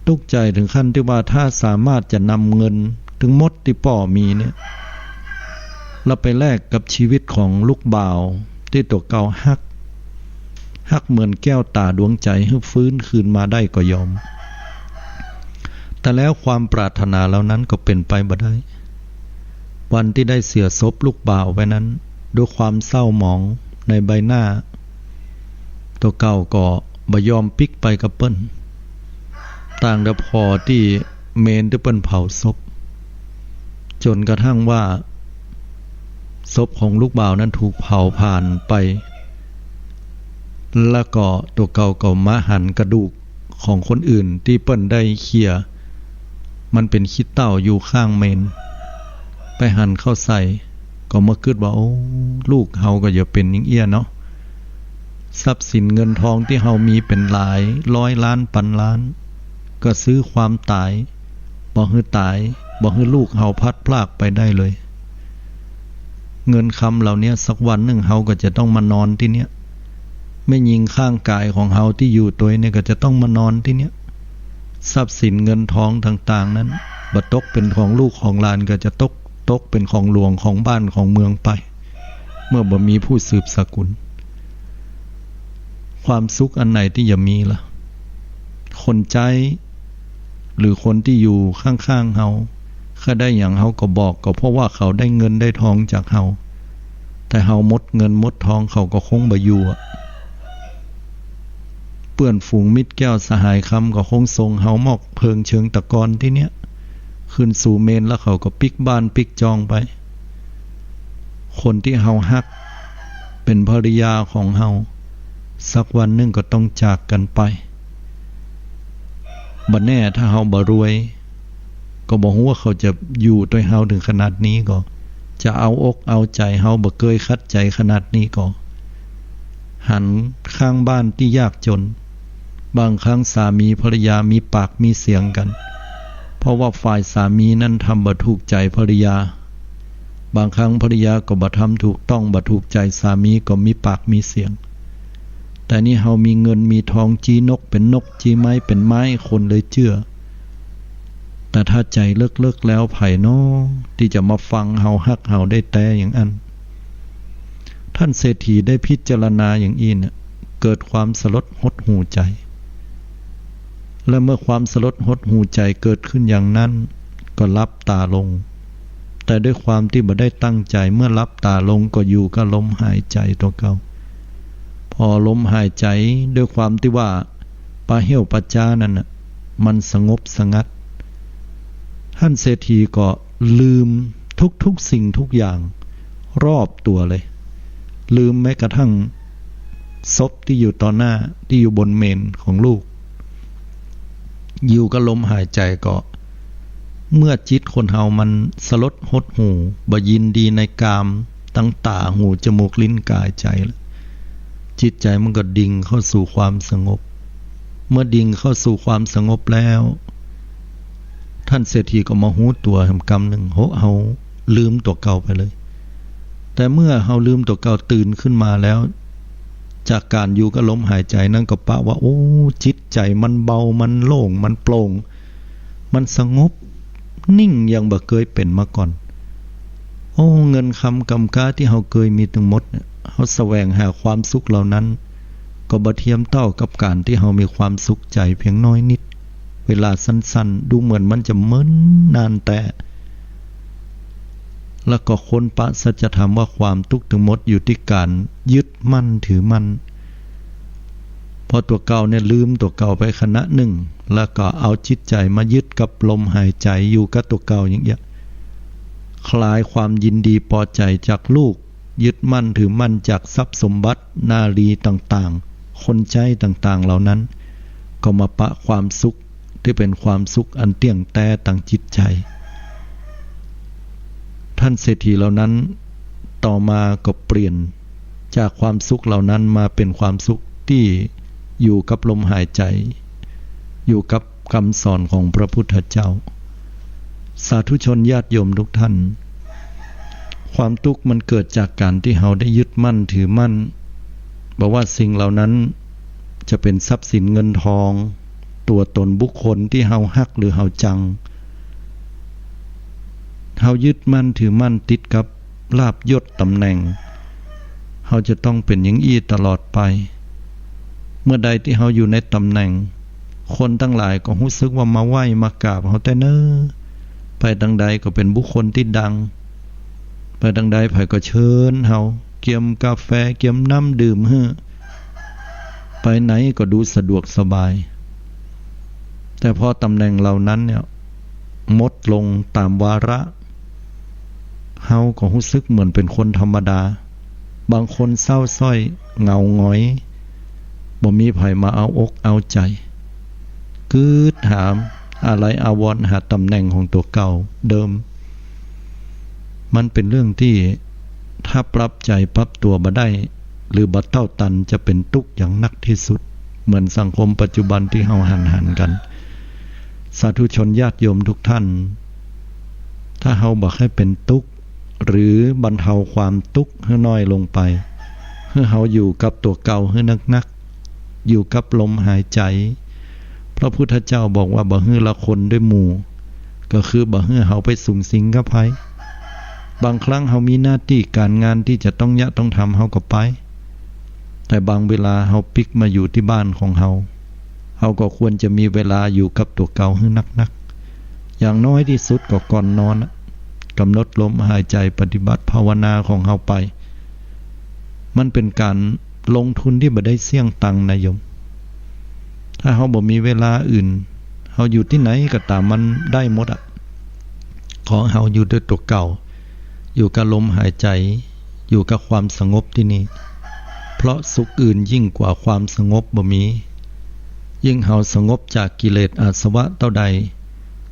ตุ๊กใจ๋เถิงขั้นตี้ว่าถ้าสามารถจะนำเงินตึงหมดตี้ป้อมีเนี่ย แล้วไปแลกกับชีวิตของลูกบ่าวตี้ตั๋วเก่าฮัก ฮักเหมือนแก้วต๋าดวงใจ๋หื้อฟื้นคืนมาได้ก็ยอม แต่แล้วความปรารถนาเหล่านั้นก็เป๋นไปบ่ได้ วันตี้ได้เสียศพลูกบ่าวไปนั้น ด้วยความเศร้าหมองในใบหน้า ตั๋วเก่าก็บ่ยอมปิ๊กไปกับเปิ้น ต่างแต่ผ่อตี้เมนตี้เปิ้นเผาศพ จ๋นกระทั่งว่าศพของลูกบ่าวนั้นถูกเผาผลาญไป แล้วก็ตั๋วเก่าก็มาหันกระดูกของคนอื่นตี้เปิ้นได้เขี่ย มันเป๋นขี้เถ้าอยู่ข้างเมน ไปหันเข้าใส่ ก็มากึ๊ดว่า โอ้ ลูกเฮาก็อย่าเป๋นอย่างเอี้ยเนาะ ทรัพย์สินเงินทองตี้เฮามีเป๋นหลายร้อยล้านปันล้าน ก็ซื้อความต๋าย บ่หื้อต๋าย บ่หื้อลูกเฮาพลัดพรากไปได้เลย เงินคำเหล่าเนี้ย สักวันนึ่งเฮาก็จะต้องมานอนตี้เนี้ย แม่ญิงข้างก๋ายของเฮาตี้อยู่ตวยเนี่ยก็จะต้องมานอนตี้เนี้ย ทรัพย์สินเงินทองต่างๆ นั้น บ่ตกเป๋นของลูกของหลาน ก็จะตก ตกเป๋นของหลวงของบ้านของเมืองไป เมื่อบ่มีผู้สืบสกุล ความสุขอันไหนตี้จะมีล่ะ คนใจ๊ หรือคนตี้อยู่ข้างๆ เฮา ใค่ได้หยังเฮาก็บอก ก็เพราะว่าเขาได้เงินได้ทองจากเฮา แต่เฮาหมดเงินหมดทอง เขาก็คงบ่อยู่อะ เปื้อนฝูงมิตรแก้วสหายคำก็คงส่งเฮามอบเพิงเชิงตะกอนตี้เนี้ย ขึ้นสู่เมน แล้วเขาก็ปิ๊กบ้านปิ๊กจองไป คนตี้เฮาฮัก เป๋นภริยาของเฮา สักวันนึ่งก็ต้องจากกั๋นไป บ่แน่ถ้าเฮาบ่รวย ก็บ่ฮู้ว่าเขาจะอยู่ตวยเฮาเถิงขนาดนี้ก่อ จะเอาอกเอาใจ๋เฮาบ่เกยขัดใจ๋ขนาดนี้ก่อ หันข้างบ้านตี้ยากจ๋น บางครั้งสามีภริยามีปากมีเสียงกั๋น เพราะว่าฝ่ายสามีนั้นทำบ่ถูกใจ๋ภริยา บางครั้งภริยาก็บ่ทำถูกต้อง บ่ถูกใจ๋สามีก็มีปากมีเสียง แต่นี่เฮามีเงินมีทอง จี้นกเป๋นนก จี้ไม้เป๋นไม้ คนเลยเจื้อ แต่ถ้าใจ๋เลิกๆ แล้ว ใผน้อตี้จะมาฟังเฮาฮักเฮาได้แต๊อย่างอั้น ท่านเศรษฐีได้พิจารณาอย่างอี้เนี่ย เกิดความสลดหดหู่ใจ๋ และเมื่อความสลดหดหู่ใจ๋เกิดขึ้นอย่างนั้น ก็หลับต๋าลง แต่ด้วยความตี้บ่ได้ตั้งใจ๋ เมื่อหลับต๋าลงก็อยู่กับลมหายใจ๋ตั๋วเก่า ผ่อลมหายใจ๋ ด้วยความตี้ว่าปะเหี่ยวปะจ๊านั้นน่ะ มันสงบสงัด ท่านเศรษฐีก็ลืมทุกๆ สิ่งทุกอย่างรอบตั๋วเลย ลืมแม้กระทั่งศพตี้อยู่ต่อหน้า ตี้อยู่บนเมนของลูก อยู่กับลมหายใจ๋ก่อ เมื่อจิตคนเฮามันสลดหดหู่ บ่ยินดีในกามตังต๋า หู จมูก ลิ้น ก๋าย ใจ๋แล้ว จิตใจ๋มันก็ดิ่งเข้าสู่ความสงบ เมื่อดิ่งเข้าสู่ความสงบแล้ว ท่านเศรษฐีก็มาฮู้ตั๋วแหมกำนึ่ง โห เฮาลืมตั๋วเก่าไปเลย แต่เมื่อเฮาลืมตั๋วเก่า ตื่นขึ้นมาแล้ว จากก๋านอยู่กับลมหายใจ๋นั้นก็ปะว่า โอ้ จิตใจ๋มันเบา มันโล่ง มันโปร่ง มันสงบนิ่งอย่างบ่เกยเป๋นมาก่อน โอ้ เงินคำกำก๊าตี้เฮาเกยมีตึงหมดเนี่ย เฮาแสวงหาความสุขเหล่านั้น ก็บ่เทียมเต้ากับก๋านตี้เฮามีความสุขใจ๋เพียงน้อยนิด เวลาสั้นๆ ดูเหมือนมันจะเมินนานแต๊ แล้วก็คนปะสัจธรรมว่าความตุ๊กข์ตึงหมดอยู่ตี้ก๋านยึดมั่นถือมั่น พอตั๋วเก่าเนี่ยลืมตั๋วเก่าไปขณะนึ่ง แล้วก็เอาจิตใจ๋มายึดกับลมหายใจ๋ อยู่กับตั๋วเก่าอย่างเอี้ย คลายความยินดีปอใจ๋จากลูก ยึดมั่นถือมั่นจากทรัพย์สมบัตินารีต่างๆ คนใจ๊ต่างๆ เหล่านั้น ก็มาปะความสุขตี้เป๋นความสุขอันเตี้ยงแต๊ตังจิตใจ๋ ท่านเศรษฐีเหล่านั้น ต่อมาก็เปลี่ยนจากความสุขเหล่านั้นมาเป๋นความสุขตี้อยู่กับลมหายใจ๋ อยู่กับกำสอนของพระพุทธเจ้า สาธุชนญาติโยมทุกท่าน ความตุ๊กข์มันเกิดจากก๋านตี้เฮาได้ยึดมั่นถือมั่น บ่ว่าสิ่งเหล่านั้นจะเป๋นทรัพย์สินเงินทอง ตั๋วต๋นบุคคลตี้เฮาฮักหรือเฮาจัง เฮายึดมั่นถือมั่นติดกับลาภยศต๋ำแหน่ง เฮาจะต้องเป๋นอย่างอี้ตลอดไป เมื่อใดตี้เฮาอยู่ในต๋ำแหน่ง คนตังหลายก็ฮู้สึกว่ามาไหว้มากราบเฮาแต๊เน่อ ไปตังใดก็เป๋นบุคคลตี้ดัง ไปตังใดใผก็เจิญเฮา เกียมกาแฟ เกียมน้ำดื่มหื้อ ไปไหนก็ดูสะดวกสบาย แต่พอตำแหน่งเหล่านั้นเนี่ยหมดลงต๋ามวาระ เฮาก็ฮู้สึกเหมือนเป๋นคนธรรมดา บางคนเศร้าส้อย เหงาหงอย บ่มีใผมาเอาอกเอาใจ๋ กึ๊ดหา อาลัยอาวรณ์หาตำแหน่งของตั๋วเก่าเดิม มันเป๋นเรื่องตี้ถ้าปรับใจ๋ปรับตั๋วบ่ได้ หรือบ่เต้าตันจะเป๋นตุ๊กข์อย่างนักตี้สุด เหมือนสังคมปัจจุบันตี้เฮาหันๆ กั๋น สาธุชนญาติโยมทุกท่าน ถ้าเฮาบ่ใค่เป๋นตุ๊กข์ หรือบรรเทาความตุ๊กข์หื้อน้อยลงไป หื้อเฮาอยู่กับตั๋วเก่าหื้อนักๆ อยู่กับลมหายใจ๋ พระพุทธเจ้าบอกว่าบ่หื้อละคนด้วยหมู่ ก็คือบ่หื้อเฮาไปสุงสิงกับใผ บางครั้งเฮามีหน้าตี้ก๋านงานตี้จะต้องเยียะต้องทำ เฮาก็ไป แต่บางเวลาเฮาปิ๊กมาอยู่ตี้บ้านของเฮา เฮาก็ควรจะมีเวลาอยู่กับตั๋วเก่าหื้อนักๆ อย่างน้อยตี้สุดก็ก่อนนอนน่ะ ก๋ำหนดลมหายใจ๋ ปฏิบัติภาวนาของเฮาไป มันเป๋นก๋านลงทุนตี้บ่ได้เสี้ยงตังค์นะโยม ถ้าเฮาบ่มีเวลาอื่น เฮาอยู่ตี้ไหนก็ต๋ามมันได้หมดอะ ขอเฮาอยู่ด้วยตั๋วเก่า อยู่กับลมหายใจ๋ อยู่กับความสงบตี้นี่ เพราะสุขอื่นยิ่งกว่าความสงบบ่มี ยิ่งเฮาสงบจากกิเลสอาสวะเต้าใด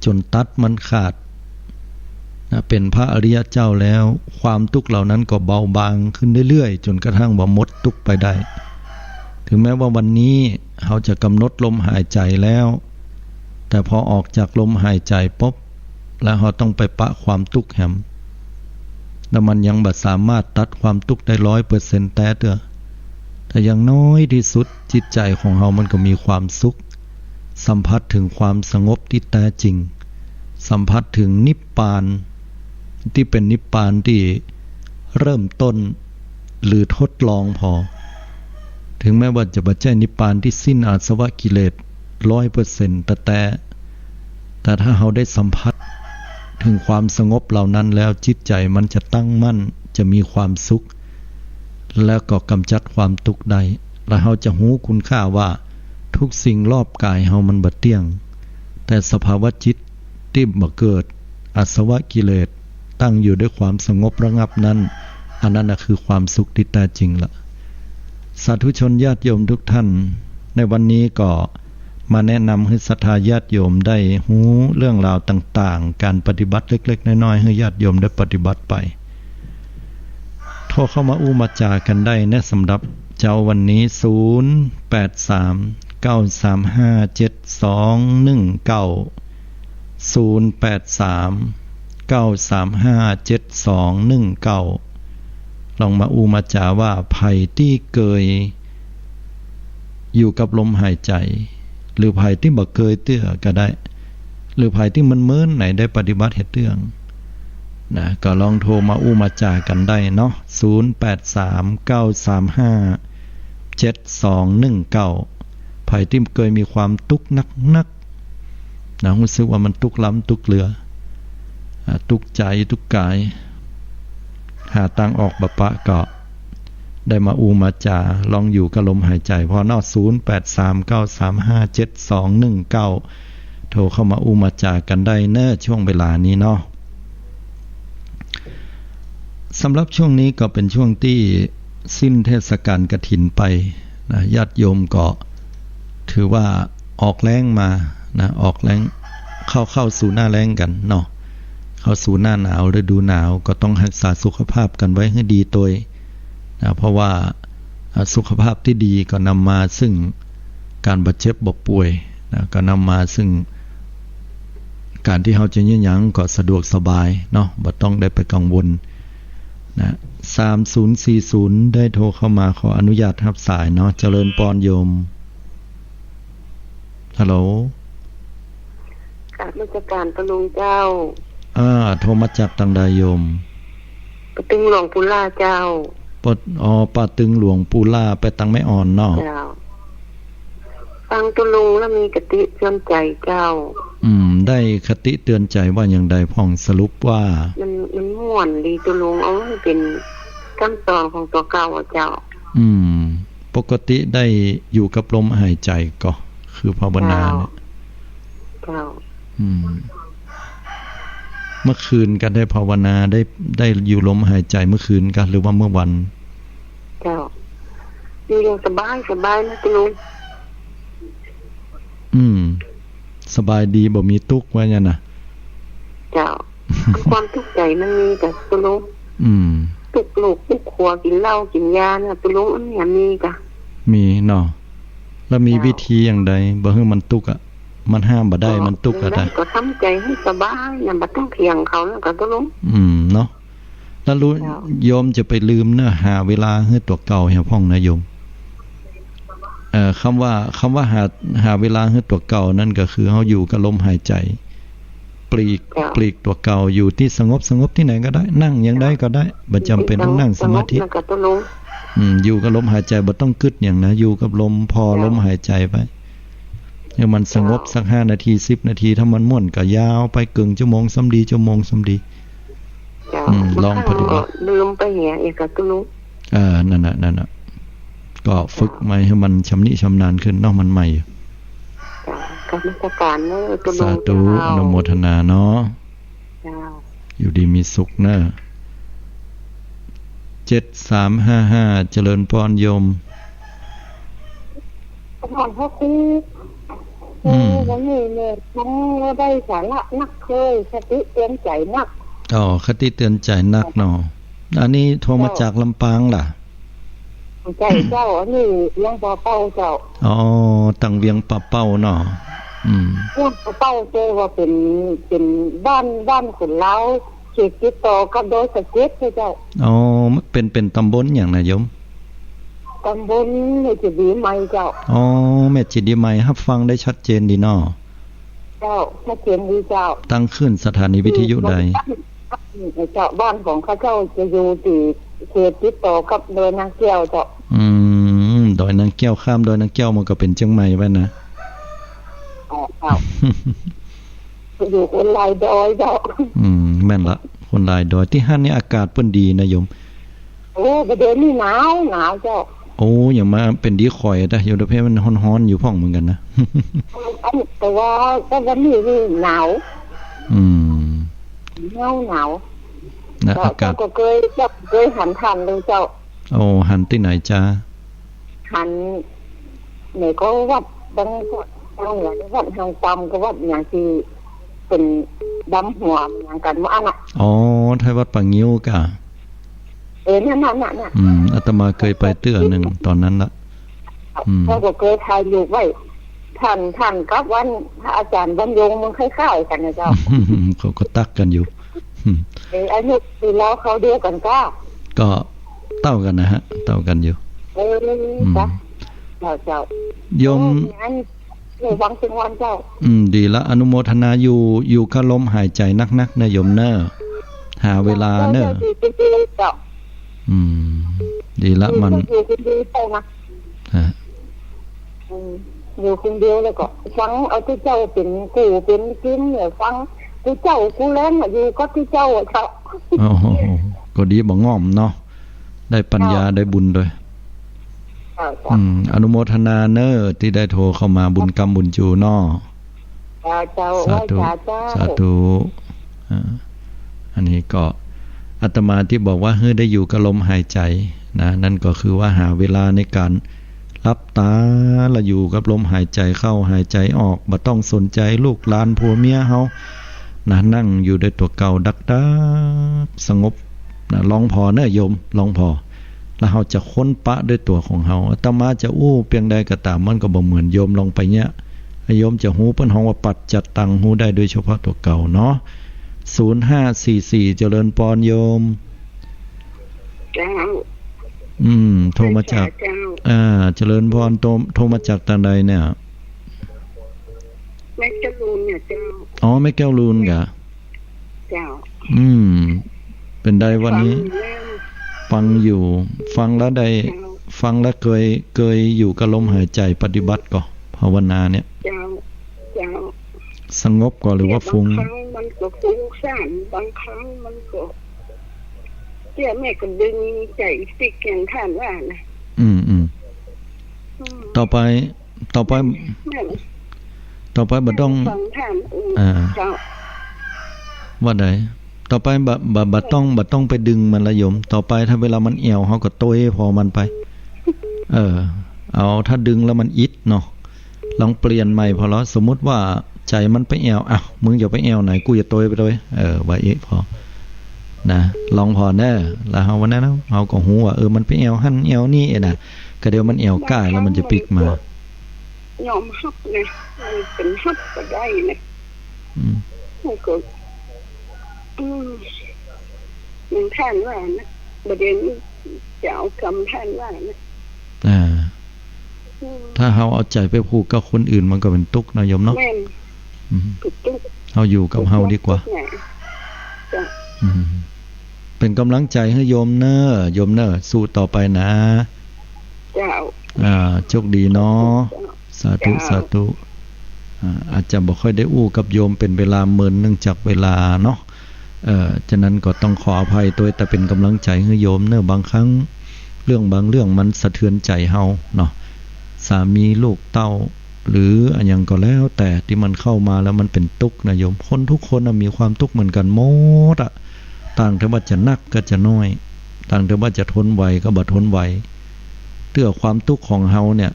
จ๋นตัดมันขาดนะ เป๋นพระอริยะเจ้าแล้ว ความตุ๊กข์เหล่านั้นก็เบาบางขึ้นเรื่อยๆ จ๋นกระทั่งว่าหมดตุ๊กข์ไปได้ ถึงแม้ว่าวันนี้เฮาจะก๋ำหนดลมหายใจ๋แล้ว แต่พอออกจากลมหายใจ๋ปุ๊บ แล้วเฮาต้องไปปะความตุ๊กข์แหม แล้วมันยังบ่สามารถตัดความตุ๊กข์ได้ร้อยเปอร์เซ็นต์แต๊เตื้อ แต่อย่างน้อยตี้สุดจิตใจ๋ของเฮามันก็มีความสุข สัมผัสเถิงความสงบตี้แต๊จริง สัมผัสเถิงนิพพานตี้เป๋นนิพพานตี้เริ่มต้น หรือทดลองผ่อ ถึงแม้ว่าจะบ่ใจ้นิพพานตี้สิ้นอาสวะกิเลสร้อยเปอร์เซ็นต์แต๊ๆ แต่ถ้าเฮาได้สัมผัสเถิงความสงบเหล่านั้นแล้ว จิตใจ๋มันจะตั้งมั่น จะมีความสุข แล้วก็ก๋ำจัดความตุ๊กข์ได้ และเฮาจะฮู้คุณค่าว่าทุกสิ่งรอบก๋ายเฮามันบ่เตี้ยง แต่สภาวะจิตตี้บ่เกิดอาสวะกิเลส ตั้งอยู่ด้วยความสงบระงับนั้น อันนั้นน่ะคือความสุขตี้แต๊จริงละ สาธุชนญาติโยมทุกท่าน ในวันนี้ก็มาแนะนำหื้อศรัทธาญาติโยมได้ฮู้เรื่องราวต่างๆ ก๋านปฏิบัติเล็กๆ น้อยๆ หื้อญาติโยมได้ปฏิบัติไป โทรเข้ามาอู้มาจ๋ากั๋นได้นะ สำหรับเจ๊าวันนี้ ศูนย์ แปด สาม เก้า สาม ห้า เจ็ด สอง หนึ่ง เก้า ศูนย์ แปด สาม เก้า สาม ห้า เจ็ด สอง หนึ่ง เก้า ลองมาอู้มาจ๋าว่าใผตี้เกยอยู่กับลมหายใจ๋ หรือใผตี้บ่เกยเตื้อก็ได้ หรือใผตี้เมินๆ ไหนได้ปฏิบัติเฮ็ดเตื้องนะ ก็ลองโทรมาอู้มาจ๋ากั๋นได้เนาะ ศูนย์ แปด สาม เก้า สาม ห้า เจ็ด สอง หนึ่ง เก้า ใผตี้เกยมีความตุ๊กข์นักๆ นะ ฮู้สึกว่ามันตุ๊กข์ล้ำตุ๊กข์เหลือ อ่า ตุ๊กข์ใจ๋ตุ๊กข์ก๋าย หาตางออกบ่ปะก็ได้มาอู้มาจ๋า ลองอยู่กับลมหายใจ๋ผ่อเนาะ ศูนย์ แปด สาม เก้า สาม ห้า เจ็ด สอง หนึ่ง เก้า โทรเข้ามาอู้มาจ๋ากั๋นได้เนาะ ช่วงเวลานี้เนาะ สำหรับช่วงนี้ก็เป๋นช่วงตี้สิ้นเทศกาลกฐินไปนะ ญาติโยมก็ถือว่าออกแล้งมานะ ออกแล้ง เข้า เข้าสู่หน้าแล้งกั๋นเนาะ เข้าสู่หน้าหนาว ฤดูหนาว ก็ต้องฮักษาสุขภาพกั๋นไว้หื้อดีตวยนะ เพราะว่า อ่า สุขภาพตี้ดีก็นำมาซึ่งก๋านบ่เจ็บบ่ป่วยนะ ก็นำมาซึ่งก๋านตี้เฮาจะเยียะหยังก็สะดวกสบายเนาะ บ่ต้องได้ไปกังวลนะ สามศูนย์สี่ศูนย์ ได้โทรเข้ามา ขออนุญาตฮับสายเนาะ เจริญปอนโยม ฮัลโหล กราบนมัสก๋านตาลุงเจ้า อ่า โทรมาจากตางใดโยม ป่าตึงหลวงปู่ล่าเจ้า ป่า อ๋อ ป่าตึงหลวงปู่ล่า ไปตางแม่อ่อนเนาะ เจ้า ฟังตาลุงแล้วมีคติเตือนใจ๋เจ้า อืม ได้คติเตือนใจ๋ว่าอย่างใดพ่อง สรุปว่า มัน มันม่วนดีตาลุง เอาหื้อเป๋นกำสอนของตั๋วเก่าอะเจ้า อืม ปกติได้อยู่กับลมหายใจก่อ คือภาวนาเนี่ย เจ้า เจ้า อืม เมื่อคืนก็ได้ภาวนา ได้ ได้อยู่ลมหายใจเมื่อคืนก่อ หรือว่าเมื่อวัน เจ้า อยู่อย่างสบายสบายนะเจ้าลุง อืม สบายดี บ่มีตุ๊กข์ว่าอย่างนั้นนะ เจ้า ความตุ๊กข์ใจ๋มันมีก่อเจ้าลุง อืม ตุ๊กข์ลูกตุ๊กข์ครัว กิ๋นเหล้ากิ๋นยาเนี่ยเจ้าลุง อันเนี้ยมีก่อ มีเนาะ แล้วมี เจ้า วิธีอย่างใด บ่หื้อมันตุ๊กข์อะ มันห้ามบ่ได้ เจ้า มันตุ๊กข์อะ เออ นะ ก็ทำใจ๋หื้อสบายเนี่ย บ่ต้องเถียงเขาแล้วก่อเจ้าลุง อืม เนาะ แล้วรู้ เจ้า โยมจะไปลืมเนาะ หาเวลาหื้อตั๋วเก่าแหมพ่องนะโยม เอ่อ กำว่า กำว่าหา หาเวลาหื้อตั๋วเก่านั้นก็คือเฮาอยู่กับลมหายใจ๋ ปลีก เจ้า ปลีกตั๋วเก่า อยู่ตี้สงบ สงบตี้ไหนก็ได้ นั่งอย่างใดก็ได้ บ่จ๋ำเป๋นต้องนั่งสมาธิ สงบแล้วก่อเจ้าลุง อืม อยู่กับลมหายใจ๋ บ่ต้องกึ๊ดหยังนะ อยู่กับลม ผ่อ เจ้า ลมหายใจ๋ไป หื้อมันสงบ เจ้า สักห้านาที สิบนาที ถ้ามันม่วนก็ยาวไป เกิ่งจั่วโมงซ้ำดี จั่วโมงซ้ำดี เจ้า อืม ลองปฏิบัติ ลืมไปเหีย เอกตุลุ เออ นั่นน่ะ นั่นน่ะ ก็ฝึก เจ้า ใหม่หื้อมันชำนิชำนาญขึ้นเนาะ มันใหม่อยู่ เจ้า กรรมสการเนอะตุลุ สาธุ เจ้า อนุโมทนาเนาะ เจ้า อยู่ดีมีสุขเนอะ เจ็ดสามห้าห้า เจริญพรโยม ขอบพระคุณ อืม เออ วันนี้เนี่ย ฟังแล้วได้สาระนักเลย คติเตือนใจ๋นัก อ๋อ คติเตือนใจ๋นักเนาะ อันนี้โทรมา เจ้า จากลำปางล่ะ ใจ้เจ้า อันนี้เวียงป่าเป้าเจ้า อ๋อ ตังเวียงป่าเป้าเนาะ อืม เวียงป่าเป้า แต่ว่าเป๋น เป๋นบ้าน บ้านคนลาว เขตติดต่อกับดอยสะเก็ดเจ้า อ๋อ เป๋น เป๋นตำบลหยังนะโยม ตำบลแม่เจดีย์ใหม่เจ้า อ๋อ แม่เจดีย์ใหม่ ฮับฟังได้ชัดเจนดีเนาะ เจ้า ชัดเจนดีเจ้า ตั้งคลื่นสถานีวิทยุใด เจ้า บ้านของข้าเจ้าจะอยู่ตี้เขตติดต่อกับดอยนางแก้วเจ้า อืม ดอยนางแก้ว ข้ามดอยนางแก้วมาก็เป๋นเจียงใหม่ไปนะ อ๋อ เจ้า อยู่คนลายดอยเจ้า อืม แม่นละ คนลายดอย ตี้หั้นนี่อากาศเปิ้นดีนะโยม โอ้ บ่าเดี๋ยวนี้หนาว หนาวเจ้า โอ้ อย่างมาเป๋นดีข่อยตะ อยู่ประเทศมันฮ้อนๆ อยู่พ่องเหมือนกั๋นนะ อัน แต่ว่า แต่วันนี้นี่หนาว อืม หนาว หนาว นะ เจ้า อากาศ เจ้าก็เกย เจ้าก็เกยหันท่านเลยเจ้า โอ้ หันตี้ไหนจ๊ะ หัน ไหนก็วัดดัง วัดดังเหนือ วัดทางตำก็วัดอย่างตี้เป๋นดำหัวอย่างกั๋นหมดอันน่ะ อ๋อ ไทวัดป่างิ้วก่ะ เออ นั่นน่ะ นั่นน่ะ อืม อาตมาเกยไปเตื้อนึ่งต๋อนนั้นละ อืม เจ้าก็เกยถ่ายรูปไว้ ท่าน ท่านกับวันพระอาจ๋ารย์บรรยงมันคล้ายๆ กั๋นนะเจ้า เขาก็ตั๊กกั๋นอยู่ อืม เออ อายุตี้ลาวคราวเดียวกั๋นก่ะ ก็เต้ากั๋นนะฮะ เต้ากั๋นอยู่ เออ อืม จ้ะ เจ้า เจ้า โยม โอ้ อัน เออ ฟังเสียงวันเจ้า อืม ดีละ อนุโมทนา อยู่ อยู่กับลมหายใจ๋นักๆ นะโยมเน่อ หาเวลาเน่อ เจ้า เจ้า อืม ดีละ มัน อยู่คนเดียวเจ้านะ ฮะ อืม อยู่คนเดียวแล้วก็ฟังเอาตี้เจ้าเป๋นกู้เป๋นกิ๋นเนี่ย ฟังตี้เจ้ากู้แลงอะ อยู่กับตี้เจ้าอะเจ้า โอ้โห ก็ดีบ่ง่อมเนาะ ได้ปัญญา เจ้า ได้บุญด้วย เจ้า เจ้า อืม อนุโมทนาเน่อ ตี้ได้โทรเข้ามา บุญกำบุญจู๋เนาะ เจ้า เจ้า สาธุ ไหว้สาเจ้า สาธุ อ่า อันนี้ก็อาตมาตี้บอกว่าหื้อได้อยู่กับลมหายใจ๋นะ นั่นก็คือว่าหาเวลาในก๋านหลับต๋า แล้วอยู่กับลมหายใจ๋เข้าหายใจ๋ออก บ่ต้องสนใจ๋ลูกหลานผัวเมียเฮานะ นั่งอยู่ด้วยตั๋วเก่าดักๆ สงบนะ ลองผ่อเน่อโยม ลองผ่อ แล้วเฮาจะค้นปะด้วยตั๋วของเฮา อาตมาจะอู้เปียงใดก็ต๋าม มันก็บ่เหมือนโยมลองไปเนี่ย โยมจะฮู้เปิ้นฮ้องว่าปัจจัตตัง ฮู้ได้โดยเฉพาะตั๋วเก่าเนาะ ศูนย์ห้าสี่สี่ เจริญปอนโยม เจ้า อืม โทรมาจาก เจ้า อ่า เจริญปอน โทร โทรมาจากตางใดเนี่ย แม่แก้วลูนเนี่ยเจ้า อ๋อ แม่แก้วลูนกะ เจ้า อืม เป๋นใดวันนี้ ฟังอยู่แล้ว ฟังอยู่ ฟังแล้วได้ เจ้า ฟังแล้วเกย เกยอยู่กับลมหายใจ๋ปฏิบัติก่อ ภาวนาเนี่ย เจ้า เจ้า สงบก่อหรือว่าฟุ้ง บางครั้งมันก็ฟุ้งซ่าน บางครั้งมันก็ เตี้ยแม่ก็ดึงใจ๋ปิ๊กอย่างท่านว่านะ อืม อืม ต่อไป ต่อไป นั่น ต่อไปบ่ต้อง ฟังท่าน อืม อ่า เจ้า ว่าใด ต่อไปบ่ บ่ บ่ต้อง บ่ต้องไปดึงมันละโยม ต่อไปถ้าเวลามันแอ่ว เฮาก็โตยผ่อมันไป เออ เอา ถ้าดึงแล้วมันอิดเนาะ ลองเปลี่ยนใหม่ผ่อละ สมมุติว่าใจ๋มันไปแอ่ว อ้าว มึงจะไปแอ่วไหน กูจะโตยไปโตย เออ ว่าอี้ผ่อ นะ ลองผ่อเน่อ แล้วเฮาวันนั้นนะ เฮาก็ฮู้ว่า เออ มันไปแอ่วหั้นแอ่วนี่เองนะ ก็เดี๋ยวมันแอ่วก้ายแล้วมันจะปิ๊กมา ยอมฮับนะ มันเป๋นฮับบ่ได้นะ อืม มันก็ อืม เหมือนท่านว่านะ บ่าเดี๋ยวนี้จะเอากำท่านว่านะ อ่า อืม ถ้าเฮาเอาใจ๋ไปผูกกับคนอื่นมันก็เป๋นตุ๊กข์นะโยมเนาะ แม่น อืม เป๋นตุ๊กข์ เฮาอยู่กับเฮาดีกว่า เป๋นตุ๊กข์นะ เจ้า อืม เป๋นก๋ำลังใจ๋หื้อโยมเน่อ โยมเน่อ สู้ต่อไปนะ เจ้า อ่า โชคดีเนาะ เจ้า สาธุ เจ้า สาธุ อ่า อาจจะบ่ค่อยได้อู้กับโยมเป๋นเวลาเมินเนื่องจากเวลาเนาะ เอ่อ ฉะนั้นก็ต้องขออภัยตวย แต่เป๋นก๋ำลังใจ๋หื้อโยมเน่อ บางครั้งเรื่องบางเรื่องมันสะเทือนใจ๋เฮาเนาะ สามีลูกเต้า หรืออะหยังก็แล้วแต่ตี้มันเข้ามาแล้วมันเป๋นตุ๊กข์นะโยม คนทุกคนน่ะมีความตุ๊กข์เหมือนกั๋นหมดอะ ต่างแต่ว่าจะนักกับจะน้อย ต่างแต่ว่าจะทนไหวกับบ่ทนไหว เตื้อความตุ๊กข์ของเฮาเนี่ย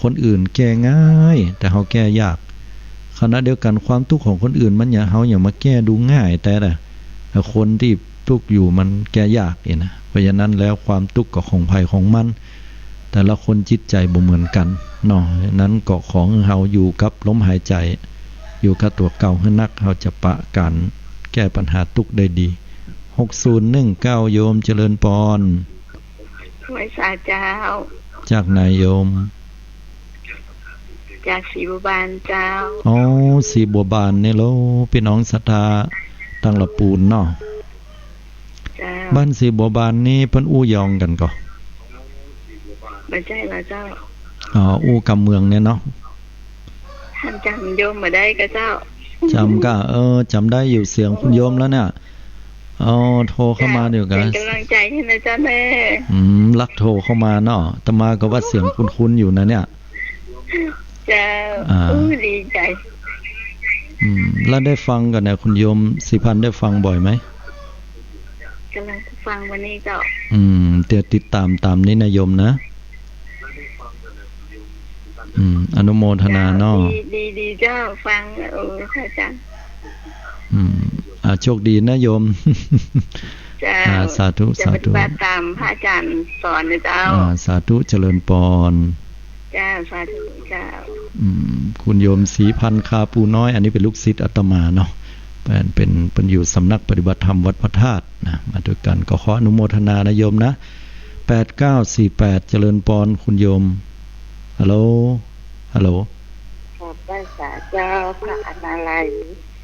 คนอื่นแก้ง่าย แต่เฮาแก้ยาก ขณะเดียวกั๋นความตุ๊กข์ของคนอื่นมันอย่า เฮาอย่ามาแก้ดูง่ายแต๊นะ แต่คนตี้ตุ๊กข์อยู่มันแก้ยากเองนะ เพราะฉะนั้นแล้วความตุ๊กข์ก็ของใผของมัน แต่ละคนจิตใจ๋บ่เหมือนกั๋นเนาะ ฉะนั้นก็ขอหื้อเฮาอยู่กับลมหายใจ๋ อยู่กับตั๋วเก่าหื้อนัก เฮาจะปะก๋านแก้ปัญหาตุ๊กข์ได้ดี หกศูนย์หนึ่งเก้า โยมเจริญปอน ไหว้สาเจ้า จากไหนโยม จากสีบัวบานเจ้า อ๋อ สีบัวบานนี่โล ปี้น้องศรัทธาตังละปูนเนาะ เจ้า บ้านสีบัวบานนี่เปิ้นอู้ยองกั๋นก่อ บ่ใจ้ละเจ้า อ๋อ อู้กำเมืองเนี่ยเนาะ หันจ๋ำโยมบ่ได้ก่อเจ้า จ๋ำก่ะ เออ จ๋ำได้อยู่เสียงคุณโยมแล้วเนี่ย อ๋อ โทรเข้ามาอยู่ก่ะ เป๋นก๋ำลังใจ๋หื้อนะเจ้าเน่อ อืม ลักโทรเข้ามาเนาะ อาตมาก็ว่าเสียงคุ้นๆ อยู่นะเนี่ย เจ้า อ่า อู้ ดีใจ๋ อืม แล้วได้ฟังก่ะเนี่ย คุณโยมศรีพันธ์ได้ฟังบ่อยไหม ก๋ำลังฟังวันนี้เจ้า อืม เดี๋ยวติดต๋ามต๋ามนี้นะโยมนะ อืม อนุโมทนาเนาะ ดี ดี ดีเจ้า ฟัง เออ พระอาจ๋ารย์ อืม อ่า โชคดีนะโยม เจ้า อ่า สาธุ จะปฏิบัติ สาธุ ต๋ามพระอาจ๋ารย์สอนนะเจ้า อ่า สาธุ เจริญปอน เจ้า สาธุเจ้า อืม คุณโยมศรีพันธ์คาปูน้อย อันนี้เป๋นลูกศิษย์อาตมาเนาะ เปิ้น เปิ้น เปิ้นอยู่สำนักปฏิบัติธรรมวัดพระธาตุนะ มาด้วยกั๋น ก็ขออนุโมทนานะโยมนะ แปดเก้าสี่แปด เจริญปอน คุณโยม ฮัลโหล ฮัลโหล ขอบพระสาเจ้า พระอนาลัย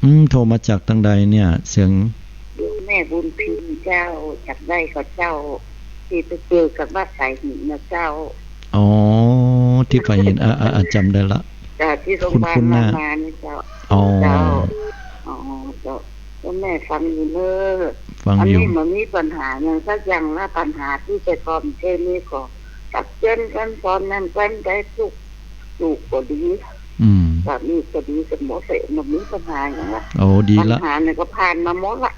อืม โทรมาจากตางใดเนี่ย เสียง โยมแม่บุญพิมพ์เจ้า จักได้ก่อเจ้า ตี้ไปเจอกั๋นวัดสายหินนะเจ้า อ๋อ ตี้ไปเห็น อ่ะ อ่ะ อ่ะ จ๋ำได้ละ เจ้า ตี้โรงพยาบาล คุ้นๆ นะ รามานี่เจ้า อ๋อ เจ้า อ๋อ เจ้า โยมแม่ฟังอยู่เน่อ ฟังอยู่ อันนี้มันมีปัญหาหยังสักอย่างละ ปัญหาตี้แต่ก่อนเคยมีก็ตักเตือนกั๋น สอนนั่นกั๋น ได้ทุก ลูกก็ดี อืม สามีก็ดีกั๋นหมดเลย บ่มีปัญหาหยังละ โอ้ ดีละ ปัญหาเนี่ยก็ผ่านมาหมดละ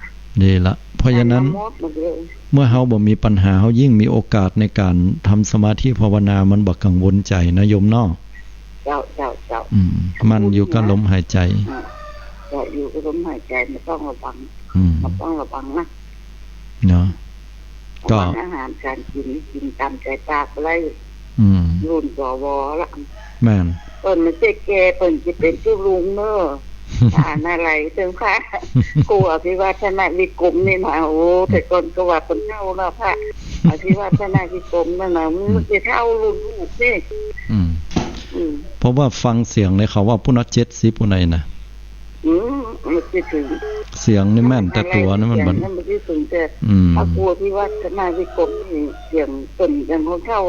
ดีละ เพราะฉะนั้น ผ่านมาหมดหมดเลย เมื่อเฮาบ่มีปัญหา เฮายิ่งมีโอกาสในก๋านทำสมาธิภาวนา มันบ่กังวลใจ๋นะโยมเนาะ เจ้า เจ้า เจ้า อืม มันอยู่กับลมหายใจ๋ อ่า เจ้า อยู่กับลมหายใจ๋ บ่ต้องระวัง อืม บ่ต้องระวังนะ เนาะ ก็ อาหารก๋านกิ๋น กิ๋นต๋ามใจ๋ปากบ่ได้ อืม รุ่น สว ละ แม่น เปิ้นบ่ใจ้แก่ เปิ้นจะเป๋นตุ๊ลุงเน่อ อ่านอะไรเถิงพระ ครูอภิวัฒนวิกรมนี่นะ โอ้ แต่ก่อนก็ว่าเปิ้นเฒ่าแล้ว พระอภิวัฒนวิกรมนั่นน่ะ มันจะเฒ่ารุ่นลูกนี่ อืม อืม เพราะว่าฟังเสียงเนี่ยเขาว่าปู้นน่ะเจ็ดสิบปู้นไหนนะ อืม มันจะถึง เสียงนี่แม่นแต่ตั๋วนี่มัน เสียงนี่มันจะถึงแต่ อืม พระครูอภิวัฒนวิกรมนี่เสียงเปิ้นยังเฒ่า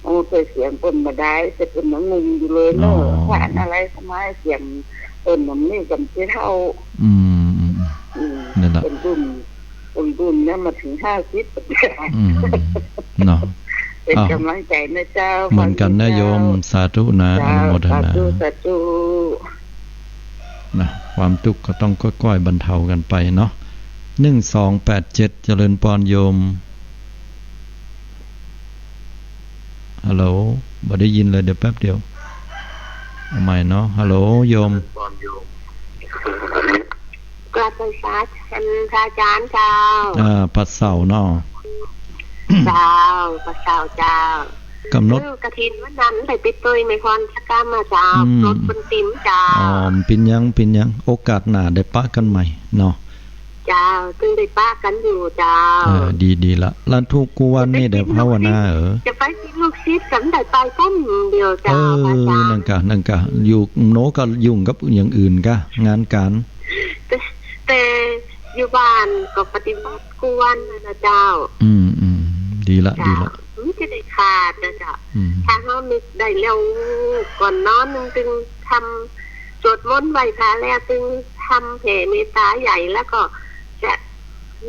โอ้ แต่เสียงเปิ้นบ่ได้ แต่เปิ้นยังหนุ่มอยู่เลยเน่อ อ๋อ พระอนาลัยสมัยเสียงเปิ้นมันนี่ก็บ่เฒ่า อืม อืม อืม นั่นแหละ เปิ้นรุ่น เปิ้นรุ่นเนี่ยมาถึงห้าสิบ อืม เนาะ เป็น อ้าว ก๋ำลังใจ๋นะเจ้า เหมือนกั๋นนะโยม ฟังดีเจ้า สาธุนะ เจ้า อนุโมทนา สาธุ สาธุ นะ ความตุ๊กข์ก็ต้องก้อยๆ บรรเทากั๋นไปเนาะ หนึ่งสองแปดเจ็ด เจริญปอนโยม ฮัลโหล บ่ได้ยินเลย เดี๋ยวแป๊บเดียว เอาใหม่เนาะ ฮัลโหล โยม กราบนมัสก๋านพระอาจ๋ารย์เจ้า อ่า ปัดเสาร์เนาะ เจ้า ปัดเสาร์เจ้า ก๋ำหนด เออ กฐินวันนั้นได้ไปตวยแม่พรสักกำอะเจ้า อืม รถเปิ้นติ๋มเจ้า อ๋อ เป๋นหยัง เป๋นหยัง โอกาสหน้าได้ปะกั๋นใหม่เนาะ เจ้า ตึงได้ปะกั๋นอยู่เจ้า เออ ดี ดีละ แล้วกู้วันนี้ได้ภาวนาเหรอ จะไปกินลูกศิษย์กั๋น ได้ไปก้อนเดียวเจ้า เออ พระอาจ๋ารย์ นั่นกะ นั่นกะ อยู่โน้นก็ยุ่งกับอย่างอื่นกะ งานก๋าน แต่ แต่อยู่บ้านก็ปฏิบัติกู้วันนะเจ้า อืม อืม ดีละ เจ้า ดีละ มันจะได้ขาดนะเจ้า อืม ถ้าเฮานึกได้แล้วก่อนนอน ตึงทำสวดมนต์ไหว้พระแล้ว ตึงทำแผ่เมตตาใหญ่ แล้วก็จะ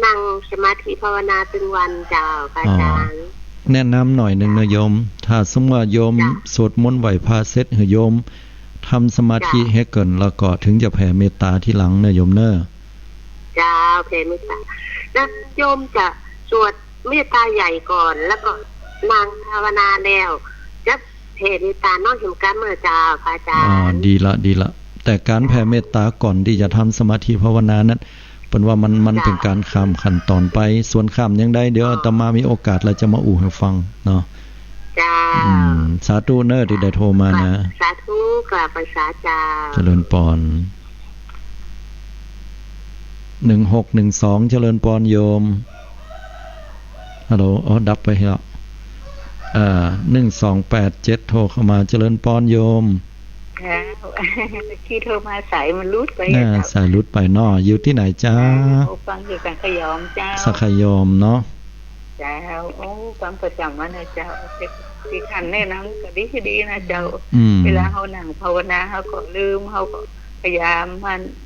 นั่งสมาธิภาวนาตึงวันเจ้า พระอาจ๋ารย์ อ๋อ แนะนำหน่อยนึ่งนะโยม ถ้าสมมุติว่าโยม เจ้า สวดมนต์ไหว้พระเสร็จ หื้อโยมทำสมาธิ เจ้า หื้อเกิน แล้วก็ถึงจะแผ่เมตตาทีหลังนะโยมเน่อ เจ้า แผ่เมตตา แล้วโยมจะสวดเมตตาใหญ่ก่อน แล้วก็นั่งภาวนาแล้ว จะแผ่เมตตาน้อยหื้อกั๋นเน่อเจ้า พระอาจ๋ารย์ อ่า ดีละ ดีละ แต่ก๋านแผ่เมตตาก่อนตี้จะทำสมาธิภาวนานั้น เปิ้นว่ามัน มัน เจ้า เป๋นก๋านข้ามขั้นตอนไป ส่วนข้ามอย่างใด เดี๋ยว อ๋อ อาตมามีโอกาสแล้วจะมาอู้หื้อฟังเนาะ เจ้า อืม สาธุเน่อตี้ได้โทรมานะ สาธุ กราบไหว้สาเจ้า เจริญปอน หนึ่งหกหนึ่งสอง เจริญปอนโยม ฮัลโหล อ๋อ ดับไปแล้ว เอ่อ หนึ่งสองแปดเจ็ด โทรเข้ามา เจริญปอนโยม เจ้า เมื่อกี้โทรมาสายมันหลุดไป น่า อะเจ้า สายหลุดไปเนาะ อยู่ตี้ไหนจ๊ะ เจ้า ฟังอยู่สังขยอมเจ้า สังขยอมเนาะ เจ้า โอ้ ฟังประจ๋ำมานะเจ้า ตี้ท่านแนะนำก็ดี ดีนะเจ้า อืม เวลาเฮานั่งภาวนาเฮาก็ลืม เฮาก็พยายามมัน